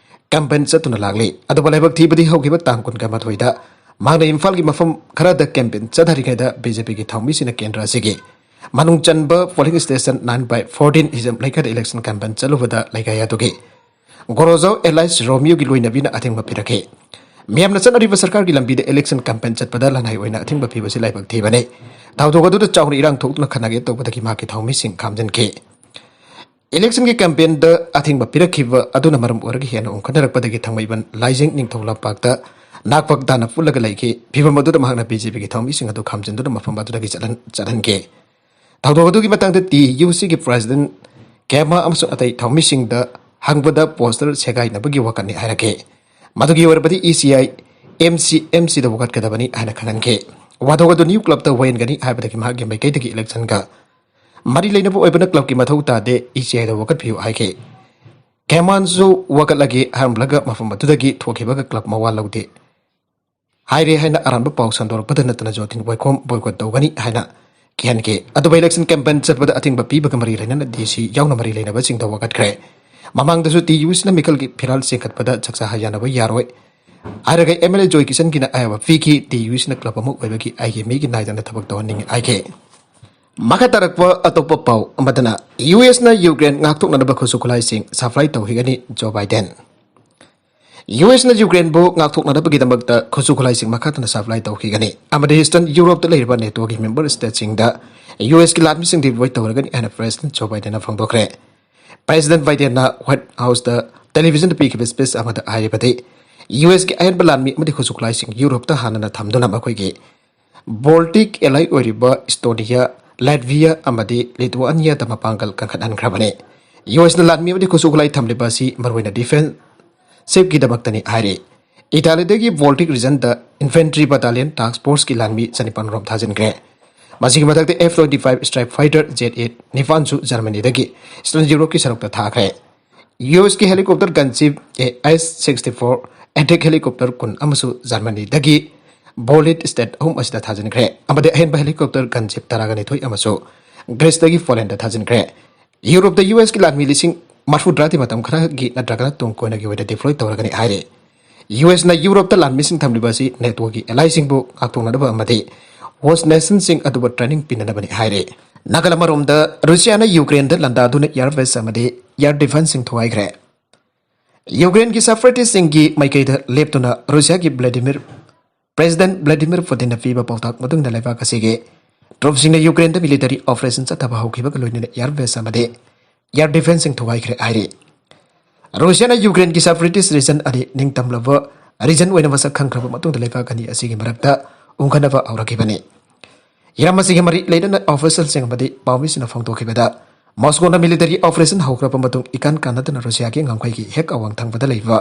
ꯀꯦꯝꯄꯦꯟ ꯆꯠꯇꯨꯅ ꯂꯥꯛꯂꯤ꯫ ꯑꯗꯨꯕꯨ ꯂꯥꯏꯕꯛ ꯊꯤꯕꯗꯤ ꯍꯧꯈꯤꯕ ꯇꯥꯡ ꯀꯨꯟꯒ ꯃꯥꯊꯣꯏꯗ ꯃꯍꯥꯛꯅ ꯏꯝꯐꯥꯜꯒꯤ ꯃꯐꯝ ꯈꯔꯗ ꯀꯦꯝꯄꯦꯟ ꯆꯠꯊꯔꯤꯉꯩꯗ ꯕꯤ ꯖꯦ ꯄꯤꯒꯤ ꯊꯧꯃꯤꯁꯤꯡꯅ ꯀꯦꯟꯗ꯭ꯔ ꯑꯁꯤꯒꯤ ꯃꯅꯨꯡ ꯆꯟꯕ ꯄꯣꯂꯤꯡ ꯁ꯭ꯇꯦꯁꯟ ꯅꯥꯏꯟ ꯕꯥꯏ ꯐꯣꯔꯇꯤꯟ ꯍꯤꯖꯝ ꯂꯩꯀꯥꯏꯗ ꯏꯂꯦꯛꯁꯟ ꯀꯦꯝꯄꯦꯟ ꯆꯠꯂꯨꯕꯗ ꯂꯩꯀꯥꯏ ꯑꯗꯨꯒꯤ ꯒꯣꯔꯣꯖꯥꯎ ꯑꯦꯂꯥꯏꯁ ꯔꯣꯃꯤꯌꯣꯒꯤ ꯂꯣꯏꯅꯕꯤꯅ ꯑꯊꯤꯡꯕ ꯄꯤꯔꯛꯈꯤ꯫ ꯃꯤꯌꯥꯝꯅ ꯆꯠꯅꯔꯤꯕ ꯁꯔꯀꯥꯔꯒꯤ ꯂꯝꯕꯤꯗ ꯏꯂꯦꯛꯁꯟ ꯀꯦꯝꯄꯦꯟ ꯆꯠꯄꯗ ꯂꯅꯥꯏ ꯑꯣꯏꯅ ꯑꯊꯤꯡꯕ ꯄꯤꯕꯁꯤ ꯂꯥꯏꯕꯛ ꯊꯤꯕꯅꯤ꯫ ꯊꯧꯗꯣꯛ ꯑꯗꯨꯗ ꯆꯥꯎꯅ ꯏꯔꯥꯡ ꯊꯣꯛꯇꯨꯅ ꯈꯠꯅꯒꯦ ꯇꯧꯕꯗꯒꯤ ꯃꯍꯥꯛꯀꯤ ꯊꯧꯃꯤꯁꯤꯡ ꯈꯥꯝꯖꯤꯟꯈꯤ꯫ ꯏꯂꯦꯛꯁꯟꯒꯤ ꯀꯦꯝꯄꯦꯟꯗ ꯑꯊꯤꯡꯕ ꯄꯤꯔꯛꯈꯤꯕ ꯑꯗꯨꯅ ꯃꯔꯝ ꯑꯣꯏꯔꯒ ꯍꯦꯟꯅ ꯎꯪꯈꯠꯅꯔꯛꯄꯗꯒꯤ ꯊꯥꯡꯃꯩꯕꯟ ꯂꯥꯏꯖꯦꯡ ꯅꯤꯡꯊꯧ ꯂꯝꯄꯥꯛꯇ ꯅꯥꯛꯄꯛ ꯇꯥꯅ ꯄꯨꯜꯂꯒ ꯂꯩꯈꯤ꯫ ꯐꯤꯚꯝ ꯑꯗꯨꯗ ꯃꯍꯥꯛꯅ ꯕꯤ ꯖꯦ ꯄꯤꯒꯤ ꯊꯧꯃꯤꯁꯤꯡ ꯑꯗꯨ ꯈꯥꯝꯖꯤꯟꯗꯨꯅ ꯃꯐꯝ ꯑꯗꯨꯗꯒꯤ ꯆꯠꯍꯟ-, ꯆꯠꯍꯟꯈꯤ꯫ ꯊꯧꯗꯣꯛ ꯑꯗꯨꯒꯤ ꯃꯇꯥꯡꯗ ꯇꯤ ꯌꯨ ꯁꯤꯒꯤ ꯄ꯭ꯔꯦꯁꯤꯗꯦꯟꯠ ꯀꯦꯃꯥ ꯑꯃꯁꯨꯡ ꯑꯇꯩ ꯊꯧꯃꯤꯁꯤꯡꯗ ꯍꯪꯕꯗ ꯄꯣꯁꯇꯔ ꯁꯦꯒꯥꯏꯅꯕꯒꯤ ꯋꯥꯈꯜꯅꯤ ꯍꯥꯏꯔꯛꯈꯤ꯫ ꯃꯗꯨꯒꯤ ꯑꯣꯏꯔꯕꯗꯤ E C I M C M ꯁꯤꯗ ꯋꯥꯀꯠꯀꯗꯕꯅꯤ ꯍꯥꯏꯅ ꯈꯪꯍꯟꯈꯤ꯫ ꯋꯥꯊꯣꯛ ꯑꯗꯨ ꯅ꯭ꯌꯨ ꯀ꯭ꯂꯕꯇ ꯋꯥꯌꯦꯟꯒꯅꯤ ꯍꯥꯏꯕꯗꯒꯤ ꯃꯍꯥꯛꯀꯤ ꯃꯥꯏꯀꯩꯗꯒꯤ ꯏꯂꯦꯛꯁꯟꯒ ꯃꯔꯤ ꯂꯩꯅꯕ ꯑꯣꯏꯕꯅ ꯀ꯭ꯂꯕꯀꯤ ꯃꯊꯧ ꯇꯥꯗꯦ, ꯏ ꯁꯤ ꯑꯥꯏꯗ ꯋꯥꯀꯠꯄꯤꯌꯨ ꯍꯥꯏꯈꯤ꯫ ꯀꯦꯃꯥꯟꯁꯨ ꯋꯥꯀꯠꯂꯒꯦ ꯍꯥꯏꯔꯝꯂꯒ ꯃꯐꯝ ꯑꯗꯨꯗꯒꯤ ꯊꯣꯛꯈꯤꯕꯒ ꯀ꯭ꯂꯕ ꯃꯋꯥ ꯂꯧꯗꯦ ꯍꯥꯏꯔꯦ ꯍꯥꯏꯅ ꯑꯔꯥꯟꯕ ꯄꯥꯎ ꯁꯟꯗꯣꯔꯛꯄꯗ ꯅꯠꯇꯅ ꯖꯣꯇꯤꯟ ꯋꯥꯏꯈꯣꯝ ꯕꯣꯏꯀꯣꯠ ꯇꯧꯒꯅꯤ ꯍꯥꯏꯅ ꯀꯤꯍꯟꯈꯤ꯫ ꯑꯗꯨꯕꯨ ꯏꯂꯦꯛꯁꯟ ꯀꯦꯝꯄꯦꯟ ꯆꯠꯄꯗ ꯑꯊꯤꯡꯕ ꯄꯤꯕꯒ ꯃꯔꯤ ꯂꯩꯅꯅ ꯗꯤ ꯁꯤ ꯌꯥꯎꯅ ꯃꯔꯤ ꯂꯩꯅꯕꯁꯤꯡꯗ ꯋꯥꯀꯠꯈ꯭ꯔꯦ꯫ ꯃꯃꯥꯡꯗꯁꯨ ꯇꯤ ꯌꯨ ꯁꯤꯅ ꯃꯤꯈꯜꯒꯤ ꯐꯤꯔꯥꯜ ꯆꯤꯡꯈꯠꯄꯗ ꯆꯥꯛꯆꯥ ꯍꯩꯖꯥꯟꯅꯕ ꯌꯥꯔꯣꯏ ꯍꯥꯏꯔꯒ ꯑꯦꯝ ꯑꯦꯜ ꯑꯦ ꯖꯣꯏ ꯀꯤꯁꯟꯒꯤꯅ ꯑꯌꯥꯕ ꯄꯤꯈꯤ꯫ ꯇꯤ ꯌꯨ ꯁꯤꯅ ꯀ꯭ꯂꯕ ꯑꯃ ꯑꯣꯏꯕꯒꯤ ꯑꯩꯒꯤ ꯃꯤꯒꯤ ꯅꯥꯏꯗꯅ ꯊꯕꯛ ꯇꯧꯍꯟꯅꯤꯡꯉꯤ ꯍꯥꯏꯈꯤ꯫ ꯃꯈꯥ ꯇꯥꯔꯛꯄ ꯑꯇꯣꯞꯄ ꯄꯥꯎ ꯑꯃꯗꯅ, ꯌꯨ ꯑꯦꯁꯅ ꯌꯨꯀ꯭ꯔꯦꯟ ꯉꯥꯛꯊꯣꯛꯅꯅꯕ ꯈꯨꯠꯁꯨ ꯈꯨꯠꯂꯥꯏꯁꯤꯡ ꯁꯄ꯭ꯂꯥꯏ ꯇꯧꯈꯤꯒꯅꯤ, ꯖꯣ ꯕꯥꯏꯗꯦꯟ꯫ ꯌꯨ ꯑꯦꯁꯅ ꯌꯨꯀ꯭ꯔꯦꯟꯕꯨ ꯉꯥꯛꯊꯣꯛꯅꯅꯕꯒꯤꯗꯃꯛꯇ ꯈꯨꯠꯁꯨ ꯈꯨꯠꯂꯥꯏꯁꯤꯡ ꯃꯈꯥ ꯇꯥꯅ ꯁꯄ꯭ꯂꯥꯏ ꯇꯧꯈꯤꯒꯅꯤ ꯑꯃꯗꯤ ꯏꯁꯇꯔꯟ ꯌꯨꯔꯣꯞꯇ ꯂꯩꯔꯤꯕ ꯅꯦꯇꯣꯒꯤ ꯃꯦꯝꯕꯔ ꯁ꯭ꯇꯦꯠꯁꯤꯡꯗ ꯌꯨ ꯑꯦꯁꯀꯤ ꯂꯥꯟꯃꯤꯁꯤꯡ ꯗꯤꯄ꯭ꯂꯣꯏ ꯇꯧꯔꯒꯅꯤ ꯍꯥꯏꯅ ꯄ꯭ꯔꯦꯁꯤꯗꯦꯟꯠ ꯖꯣ ꯕꯥꯏꯗꯦꯟꯅ ꯐꯣꯡꯗꯣꯛꯈ꯭ꯔꯦ꯫ ꯄ꯭ꯔꯦꯁꯤꯗꯦꯟꯠ ꯕꯥꯏꯗꯦꯟꯅ ꯋꯥꯏꯠ ꯍꯥꯎꯁꯇ ꯇꯦꯂꯤꯚꯤꯖꯟꯗ ꯄꯤꯈꯤꯕ ꯁ꯭ꯄꯤꯆ ꯑꯃꯗ ꯍꯥꯏꯔꯤꯕꯗꯤ, ꯌꯨ ꯑꯦꯁꯀꯤ ꯑꯍꯦꯟꯕ ꯂꯥꯟꯃꯤ ꯑꯃꯗꯤ ꯈꯨꯠꯁꯨ ꯈꯨꯠꯂꯥꯏꯁꯤꯡ ꯌꯨꯔꯣꯞꯇ ꯍꯥꯟꯅꯅ ꯊꯝꯗꯨꯅ ꯃꯈꯣꯏꯒꯤ ꯕꯣꯜꯇꯤꯛ ꯑꯦꯂꯥꯏ ꯑꯣꯏꯔꯤꯕ ꯏꯁꯇꯣꯅꯤꯌꯥ, ꯂꯦꯠꯚꯤꯌꯥ ꯑꯃꯗꯤ ꯂꯤꯊꯨꯋꯥꯅꯤꯌꯥꯗ ꯃꯄꯥꯡꯒꯜ ꯀꯟꯈꯠꯍꯟꯈ꯭ꯔꯕꯅꯤ꯫ ꯌꯨ ꯑꯦꯁꯅ ꯂꯥꯟꯃꯤ ꯑꯃꯗꯤ ꯈꯨꯠꯁꯨ ꯈꯨꯠꯂꯥꯏ ꯊꯝꯂꯤꯕ ꯑꯁꯤ ꯃꯔꯨꯑꯣꯏꯅ ꯗꯤꯐꯦꯟꯁꯤꯞꯀꯤꯗꯃꯛꯇꯅꯤ ꯍꯥꯏꯔꯤ꯫ ꯏꯇꯥꯂꯤꯗꯒꯤ ꯕꯣꯜꯇꯤꯛ ꯔꯤꯖꯟꯗ ꯏꯟꯐꯦꯟꯇ꯭ꯔꯤ ꯕꯇꯥꯂꯤꯌꯟ ꯇꯥꯛꯁ ꯐꯣꯔꯁꯀꯤ ꯂꯥꯟꯃꯤ ꯆꯅꯤꯄꯥꯟ ꯔꯣꯝ ꯊꯥꯖꯤꯟꯈ꯭ꯔꯦ꯫ ꯃꯁꯤꯒꯤ ꯃꯊꯛꯇ F twenty five strike fighter jet eight ꯅꯤꯄꯥꯟꯁꯨ ꯖꯔꯃꯅꯤꯗꯒꯤ ꯏꯁꯇꯔꯟ ꯌꯨꯔꯣꯞꯀꯤ ꯁꯔꯨꯛꯇ ꯊꯥꯈ꯭ꯔꯦ꯫ ꯌꯨ ꯑꯦꯁꯀꯤ helicopter gunship A S sixty four attack helicopter ꯀꯨꯟ ꯑꯃꯁꯨ ꯖꯔꯃꯅꯤꯗꯒꯤ ꯕꯣꯂꯤꯠ ꯁ꯭ꯇꯦꯠ ꯑꯍꯨꯝ ꯑꯁꯤꯗ ꯊꯥꯖꯤꯟꯈ꯭ꯔꯦ ꯑꯃꯗꯤ ꯑꯍꯦꯟꯕ ꯍꯦꯂꯤꯀꯣꯞꯇꯔ ꯒꯟꯁꯤꯞ ꯇꯔꯥꯒ ꯅꯤꯊꯣꯏ ꯑꯃꯁꯨ ꯒ꯭ꯔꯤꯁꯇꯒꯤ ꯄꯣꯂꯦꯟꯗ ꯊꯥꯖꯤꯟꯈ꯭ꯔꯦ꯫ ꯌꯨꯔꯣꯞꯇ ꯌꯨ ꯑꯦꯁꯀꯤ ꯂꯥꯟꯃꯤ ꯂꯤꯁꯤꯡ ꯃꯔꯐꯨ ꯇꯔꯥꯗꯤ ꯃꯇꯝ ꯈꯔꯒꯤ ꯅꯠꯇ꯭ꯔꯒꯅ ꯇꯨꯡ ꯀꯣꯏꯅꯒꯤ ꯑꯣꯏꯅ ꯗꯤꯄ꯭ꯂꯣꯏ ꯇꯧꯔꯒꯅꯤ ꯍꯥꯏꯔꯤ꯫ ꯌꯨ ꯑꯦꯁꯅ ꯌꯨꯔꯣꯞꯇ ꯂꯥꯟꯃꯤꯁꯤꯡ ꯊꯝꯂꯤꯕ ꯑꯁꯤ ꯅꯦꯇꯣꯒꯤ ꯑꯦꯂꯥꯏꯁꯤꯡꯕꯨ ꯉꯥꯛꯊꯣꯛꯅꯅꯕ ꯑꯃꯗꯤ ꯍꯣꯁ ꯅꯦꯁꯟꯁꯤꯡ ꯑꯗꯨꯕꯨ ꯇ꯭ꯔꯦꯅꯤꯡ ꯄꯤꯅꯅꯕꯅꯤ ꯍꯥꯏꯔꯤ꯫ ꯅꯥꯀꯜ ꯑꯃꯔꯣꯝꯗ, ꯔꯨꯁꯤꯌꯥꯅ ꯌꯨꯀ꯭ꯔꯦꯟꯗ ꯂꯥꯟꯗꯥꯗꯨꯅ ꯏꯌꯥꯔ ꯕꯦꯁ ꯑꯃꯗꯤ ꯏꯌꯥꯔ ꯗꯤꯐꯦꯟꯁꯁꯤꯡ ꯊꯨꯒꯥꯏꯈ꯭ꯔꯦ꯫ ꯌꯨꯀ꯭ꯔꯦꯟꯒꯤ ꯁꯦꯄꯔꯦꯇꯤꯁꯁꯤꯡꯒꯤ ꯃꯥꯏꯀꯩꯗ ꯂꯦꯞꯇꯨꯅ ꯔꯨꯁꯤꯌꯥꯒꯤ ꯚ꯭ꯂꯥꯗꯤꯃꯤꯔ, ꯄ꯭ꯔꯦꯁꯤꯗꯦꯟꯠ ꯚ꯭ꯂꯥꯗꯤꯃꯤꯔ ꯄꯨꯇꯤꯟꯅ ꯄꯤꯕ ꯄꯥꯎꯇꯥꯛ ꯃꯇꯨꯡ ꯏꯟꯅ ꯂꯩꯕꯥꯛ ꯑꯁꯤꯒꯤ ꯇ꯭ꯔꯨꯞꯁꯤꯡꯅ ꯌꯨꯀ꯭ꯔꯦꯟꯗ ꯃꯤꯂꯤꯇꯔꯤ ꯑꯣꯄꯔꯦꯁꯟ ꯆꯠꯊꯕ ꯍꯧꯈꯤꯕꯒ ꯂꯣꯏꯅꯅ ꯏꯌꯥꯔ ꯕꯦꯁ ꯑꯃꯗꯤ ꯏꯌꯥꯔ ꯗꯤꯐꯦꯟꯁꯁꯤꯡ ꯊꯨꯒꯥꯏꯈ꯭ꯔꯦ ꯍꯥꯏꯔꯤ꯫ ꯔꯨꯁꯤꯌꯥꯅ ꯌꯨꯀ꯭ꯔꯦꯟꯒꯤ ꯁꯦꯄꯔꯦꯇꯤꯁ ꯔꯤꯖꯟ ꯑꯅꯤ ꯅꯤꯡꯇꯝꯂꯕ ꯔꯤꯖꯟ ꯑꯣꯏꯅ ꯃꯁꯛ ꯈꯪꯈ꯭ꯔꯕ ꯃꯇꯨꯡꯗ ꯂꯩꯕꯥꯛ ꯑꯅꯤ ꯑꯁꯤꯒꯤ ꯃꯔꯛꯇ ꯎꯪꯈꯠꯅꯕ ꯍꯧꯔꯛꯈꯤꯕꯅꯤ꯫ ꯍꯤꯔꯝ ꯑꯁꯤꯒꯤ ꯃꯔꯤ ꯂꯩꯅꯅ ꯑꯣꯐꯤꯁꯤꯌꯦꯜꯁꯤꯡ ꯑꯃꯗꯤ ꯄꯥꯎꯃꯤꯁꯤꯡꯅ ꯐꯣꯡꯗꯣꯛꯈꯤꯕꯗ, ꯃꯣꯁꯀꯣꯅ ꯃꯤꯂꯤꯇꯔꯤ ꯑꯣꯄꯔꯦꯁꯟ ꯍꯧꯈ꯭ꯔꯕ ꯃꯇꯨꯡ ꯏꯀꯥꯟ ꯀꯥꯟꯅꯗꯅ ꯔꯨꯁꯤꯌꯥꯒꯤ ꯉꯝꯈꯩꯒꯤ ꯍꯦꯛ ꯑꯋꯥꯡ ꯊꯪꯕꯗ ꯂꯩꯕ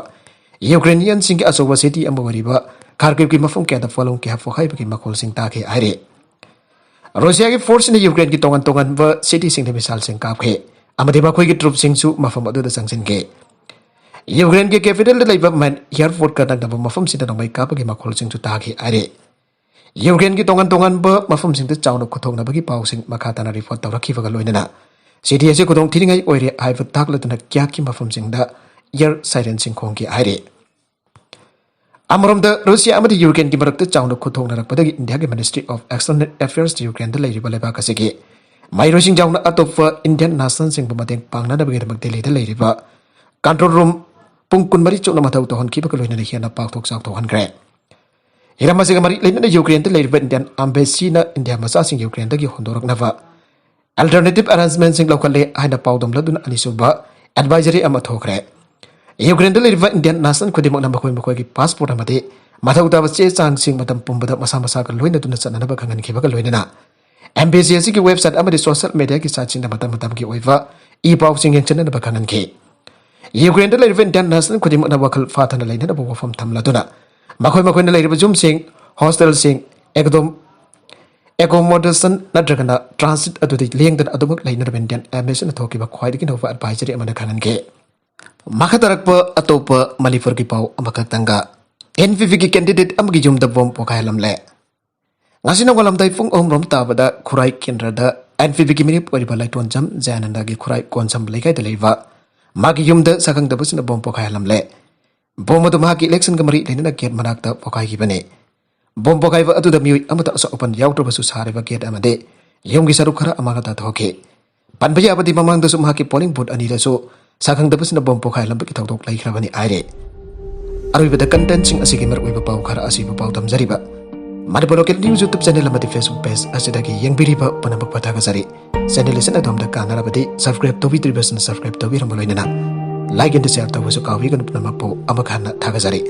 ꯌꯨꯀ꯭ꯔꯦꯅꯤꯌꯟꯁꯤꯡꯒꯤ ꯑꯆꯧꯕ ꯁꯤꯇꯤ ꯑꯃ ꯑꯣꯏꯔꯤꯕ ꯈꯥꯔꯀꯤꯚꯀꯤ ꯃꯐꯝ ꯀꯌꯥꯗ ꯄꯣꯠꯂꯝ ꯀꯌꯥ ꯄꯣꯈꯥꯏꯕꯒꯤ ꯃꯈꯣꯜꯁꯤꯡ ꯇꯥꯈꯤ ꯍꯥꯏꯔꯤ꯫ ꯔꯨꯁꯤꯌꯥꯒꯤ ꯐꯣꯔꯁꯁꯤꯡꯅ ꯌꯨꯀ꯭ꯔꯦꯟꯒꯤ ꯇꯣꯉꯥꯟ ꯇꯣꯉꯥꯟꯕ ꯁꯤꯇꯤꯁꯤꯡꯗ ꯃꯤꯁꯥꯏꯜꯁꯤꯡ ꯀꯥꯞꯈꯤ ꯑꯃꯗꯤ ꯃꯈꯣꯏꯒꯤ ꯇ꯭ꯔꯨꯞꯁꯤꯡꯁꯨ ꯃꯐꯝ ꯑꯗꯨꯗ ꯆꯪꯁꯤꯟꯈꯤ꯫ ꯌꯨꯀ꯭ꯔꯦꯟꯒꯤ ꯀꯦꯄꯤꯇꯦꯜꯗ ꯂꯩꯕ ꯃꯦꯟ ꯑꯦꯌꯔꯄꯣꯔꯠꯀ ꯅꯛꯅꯕ ꯃꯐꯝꯁꯤꯗ ꯅꯣꯡꯃꯩ ꯀꯥꯞꯄꯒꯤ ꯃꯈꯣꯜꯁꯤꯡꯁꯨ ꯇꯥꯈꯤ ꯍꯥꯏꯔꯤ꯫ ꯌꯨꯀ꯭ꯔꯦꯟꯒꯤ ꯇꯣꯉꯥꯟ ꯇꯣꯉꯥꯟꯕ ꯃꯐꯝꯁꯤꯡꯗ ꯆꯥꯎꯅ ꯈꯨꯠꯊꯣꯛꯅꯕꯒꯤ ꯄꯥꯎꯁꯤꯡ ꯃꯈꯥ ꯇꯥꯅ ꯔꯤꯄꯣꯔꯠ ꯇꯧꯔꯛꯈꯤꯕꯒ ꯂꯣꯏꯅꯅ ꯁꯤꯇꯤ ꯑꯁꯤ ꯈꯨꯗꯣꯡ ꯊꯤꯅꯤꯡꯉꯥꯏ ꯑꯣꯏꯔꯦ ꯍꯥꯏꯕ ꯇꯥꯛꯂꯗꯨꯅ ꯀꯤꯌꯥꯚꯀꯤ ꯃꯐꯝꯁꯤꯡꯗ ꯑꯦꯌꯔ ꯁꯥꯏꯔꯦꯟꯁꯤꯡ ꯈꯣꯡꯈꯤ ꯍꯥꯏꯔꯤ꯫ ꯑꯃꯔꯣꯝꯗ ꯔꯨꯁꯤꯌꯥ ꯑꯃꯗꯤ ꯌꯨꯀ꯭ꯔꯦꯟꯒꯤ ꯃꯔꯛꯇ ꯆꯥꯎꯅ ꯈꯨꯠꯊꯣꯛꯅꯔꯛꯄꯗꯒꯤ ꯏꯟꯗꯤꯌꯥꯒꯤ ꯃꯤꯅꯤꯁꯇ꯭ꯔꯤ ꯑꯣꯐ ꯑꯦꯛꯁꯇꯔꯅꯦꯜ ꯑꯐꯦꯌꯔꯁ ꯌꯨꯀ꯭ꯔꯦꯟꯗ ꯂꯩꯔꯤꯕ ꯂꯩꯕꯥꯛ ꯑꯁꯤꯒꯤ ꯃꯍꯩꯔꯣꯏꯁꯤꯡ ꯌꯥꯎꯅ ꯑꯇꯣꯞꯄ ꯏꯟꯗꯤꯌꯟ ꯅꯦꯁꯅꯦꯜꯁꯤꯡꯕꯨ ꯃꯇꯦꯡ ꯄꯥꯡꯅꯅꯕꯒꯤꯗꯃꯛ ꯗꯦꯜꯂꯤꯗ ꯂꯩꯔꯤꯕ ꯀꯟꯇ꯭ꯔꯣꯜ ꯔꯨꯝ ꯄꯨꯡ ꯀꯨꯟꯃꯔꯤ ꯆꯨꯞꯅ ꯃꯊꯧ ꯇꯧꯍꯟꯈꯤꯕꯒ ꯂꯣꯏꯅꯅ ꯍꯦꯟꯅ ꯄꯥꯛꯊꯣꯛ ꯆꯥꯎꯊꯣꯛꯍꯟꯈ꯭ꯔꯦ꯫ ꯍꯤꯔꯝ ꯑꯁꯤꯒ ꯃꯔꯤ ꯂꯩꯅꯅ ꯌꯨꯀ꯭ꯔꯦꯟꯗ ꯂꯩꯔꯤꯕ ꯏꯟꯗꯤꯌꯟ ꯑꯦꯝꯕꯦꯁꯤꯅ ꯏꯟꯗꯤꯌꯥ ꯃꯆꯥꯁꯤꯡ ꯌꯨꯀ꯭ꯔꯦꯟꯗꯒꯤ ꯍꯣꯟꯗꯣꯔꯛꯅꯕ ꯑꯜꯇꯔꯅꯦꯇꯤꯚ ꯑꯦꯔꯦꯟꯖꯃꯦꯟꯁꯤꯡ ꯂꯧꯈꯠꯂꯦ ꯍꯥꯏꯅ ꯄꯥꯎꯗꯝꯂꯗꯨꯅ ꯑꯅꯤꯁꯨꯕ ꯑꯦꯗꯚꯥꯏꯖꯔꯤ ꯑꯃ ꯊꯣꯛꯈ꯭ꯔꯦ꯫ ꯌꯨꯀ꯭ꯔꯦꯟꯗ ꯂꯩꯔꯤꯕ ꯏꯟꯗꯤꯌꯟ ꯅꯦꯁꯅꯦꯜ ꯈꯨꯗꯤꯡꯃꯛꯅ ꯃꯈꯣꯏ ꯃꯈꯣꯏꯒꯤ ꯄꯥꯁꯄꯣꯔꯠ ꯑꯃꯗꯤ ꯃꯊꯧ ꯇꯥꯕ ꯆꯦ ꯆꯥꯡꯁꯤꯡ ꯃꯇꯝ ꯄꯨꯝꯕꯗ ꯃꯁꯥ ꯃꯁꯥꯒ ꯂꯣꯏꯅꯗꯨꯅ ꯆꯠꯅꯅꯕ ꯈꯪꯍꯟꯈꯤꯕꯒ ꯂꯣꯏꯅꯅ ꯑꯦꯝꯕꯦꯁꯤ ꯑꯁꯤꯒꯤ ꯋꯦꯕꯁꯥꯏꯠ ꯑꯃꯗꯤ ꯁꯣꯁꯤꯌꯦꯜ ꯃꯤꯗꯤꯌꯥꯒꯤ ꯁꯥꯏꯠꯁꯤꯡꯗ ꯃꯇꯝ ꯃꯇꯝꯒꯤ ꯑꯣꯏꯕ ꯏ ꯄꯥꯎꯁꯤꯡ ꯌꯦꯡꯁꯤꯟꯅꯅꯕ ꯈꯪꯍꯟꯈꯤ꯫ ꯌꯨꯀ꯭ꯔꯦꯟꯗ ꯂꯩꯔꯤꯕ ꯏꯟꯗꯤꯌꯟ ꯅꯦꯁꯅꯦꯜ ꯈꯨꯗꯤꯡꯃꯛꯅ ꯋꯥꯈꯜ ꯐꯥꯊꯅ ꯂꯩꯅꯅꯕ ꯋꯥꯐꯝ ꯊꯝꯂꯗꯨꯅ ꯃꯈꯣꯏ ꯃꯈꯣꯏꯅ ꯂꯩꯔꯤꯕ ꯌꯨꯝꯁꯤꯡ, ꯍꯣꯁꯇꯦꯜꯁꯤꯡ, ꯑꯦꯀꯣꯗꯣꯝ ꯑꯦꯀꯣꯃꯣꯗꯦꯁꯟ ꯅꯠꯇ꯭ꯔꯒꯅ ꯇ꯭ꯔꯥꯟꯁꯤꯠ ꯑꯗꯨꯗꯤ ꯂꯦꯡꯗꯅ ꯑꯗꯨꯃꯛ ꯂꯩꯅꯅꯕ ꯏꯟꯗꯤꯌꯟ ꯑꯦꯝꯕꯦꯁꯤꯅ ꯊꯣꯛꯈꯤꯕ ꯈ꯭ꯋꯥꯏꯗꯒꯤ ꯅꯧꯕ ꯑꯦꯗꯚꯥꯏꯖꯔꯤ ꯑꯃꯅ ꯈꯪꯍꯟꯈꯤ꯫ ꯃꯈꯥ ꯇꯥꯔꯛꯄ ꯑꯇꯣꯞꯄ ꯃꯅꯤꯄꯨꯔꯒꯤ ꯄꯥꯎ ꯑꯃꯈꯛꯇꯪꯒ, ꯑꯦꯟ ꯄꯤ ꯄꯤꯒꯤ ꯀꯦꯟꯗꯤꯗꯦꯠ ꯑꯃꯒꯤ ꯌꯨꯝꯗ ꯕꯣꯝ ꯄꯣꯈꯥꯏꯍꯜꯂꯝꯂꯦ꯫ ꯉꯁꯤ ꯅꯣꯡꯉꯥꯜꯂꯝꯗꯥꯏ ꯄꯨꯡ ꯑꯍꯨꯝ ꯔꯣꯝ ꯇꯥꯕꯗ ꯈꯨꯔꯥꯏ ꯀꯦꯟꯗ꯭ꯔꯗ ꯑꯦꯟ ꯄꯤ ꯄꯤꯒꯤ ꯃꯤꯔꯦꯞ ꯑꯣꯏꯔꯤꯕ ꯂꯥꯏꯇꯣꯟꯖꯝ ꯖꯌꯥꯅꯟꯗꯒꯤ ꯈꯨꯔꯥꯏ ꯀꯣꯟꯁꯝ ꯂꯩꯀꯥꯏꯗ ꯂꯩꯕ ꯃꯥꯒꯤ ꯌꯨꯝꯗ ꯁꯛꯈꯪꯗꯕꯁꯤꯡꯅ ꯕꯣꯝ ꯄꯣꯈꯥꯏꯍꯜꯂꯝꯂꯦ꯫ ꯕꯣꯝ ꯑꯗꯨ ꯃꯍꯥꯛꯀꯤ ꯏꯂꯦꯛꯁꯟꯒ ꯃꯔꯤ ꯂꯩꯅꯅ ꯒꯦꯠ ꯃꯅꯥꯛꯇ ꯄꯣꯈꯥꯏꯈꯤꯕꯅꯤ꯫ ꯕꯣꯝ ꯄꯣꯈꯥꯏꯕ ꯑꯗꯨꯗ ꯃꯤꯑꯣꯏ ꯑꯃꯠꯇ ꯑꯁꯣꯛ ꯑꯄꯟ ꯌꯥꯎꯗ꯭ꯔꯕꯁꯨ ꯁꯥꯔꯤꯕ ꯒꯦꯠ ꯑꯃꯗꯤ ꯌꯨꯝꯒꯤ ꯁꯔꯨꯛ ꯈꯔ ꯑꯃꯥꯡ ꯑꯇꯥ ꯊꯣꯛꯈꯤ꯫ ꯄꯟꯕ ꯌꯥꯕꯗꯤ ꯃꯃꯥꯡꯗꯁꯨ ꯃꯍꯥꯛꯀꯤ ꯄꯣꯂꯤꯡ ꯕꯨꯠ ꯑꯅꯤꯗꯁꯨ ꯁꯛꯈꯪꯗꯕꯁꯤꯡꯅ ꯕꯣꯝ ꯄꯣꯈꯥꯏꯍꯜꯂꯝꯕꯒꯤ ꯊꯧꯗꯣꯛ ꯂꯩꯈ꯭ꯔꯕꯅꯤ ꯍꯥꯏꯔꯤ꯫ ꯑꯔꯣꯏꯕꯗ ꯀꯟꯇꯦꯟꯁꯤꯡ ꯑꯁꯤꯒꯤ ꯃꯔꯨꯑꯣꯏꯕ ꯄꯥꯎ ꯈꯔ ꯑꯁꯤꯕꯨ ꯄꯥꯎꯗꯝꯖꯔꯤꯕ Manipur local news YouTube channel ꯑꯃꯗꯤ ꯐꯦꯁꯕꯨꯛ ꯄꯦꯖ ꯑꯁꯤꯗꯒꯤ ꯌꯦꯡꯕꯤꯔꯤꯕ ꯄꯨꯝꯅꯃꯛꯄꯨ ꯊꯥꯒꯠꯆꯔꯤ꯫ ꯆꯦꯅꯦꯜ ꯑꯁꯤꯅ ꯑꯗꯣꯝꯗ ꯀꯥꯟꯅꯔꯕꯗꯤ ꯁꯕꯁꯀ꯭ꯔꯥꯏꯕ ꯇꯧꯕꯤꯗ꯭ꯔꯤꯕꯁꯤꯡꯅ ꯁꯕꯁꯀ꯭ꯔꯥꯏꯕ ꯇꯧꯕꯤꯔꯝꯕ ꯂꯣꯏꯅꯅ ꯂꯥꯏꯛ ꯑꯦꯟ ꯁꯤꯌꯥꯔ ꯇꯧꯕꯁꯨ ꯀꯥꯎꯕꯤꯒꯅꯨ꯫ ꯄꯨꯝꯅꯃꯛꯄꯨ ꯑꯃꯨꯛ ꯍꯟꯅ ꯊꯥꯒꯠꯆꯔꯤ꯫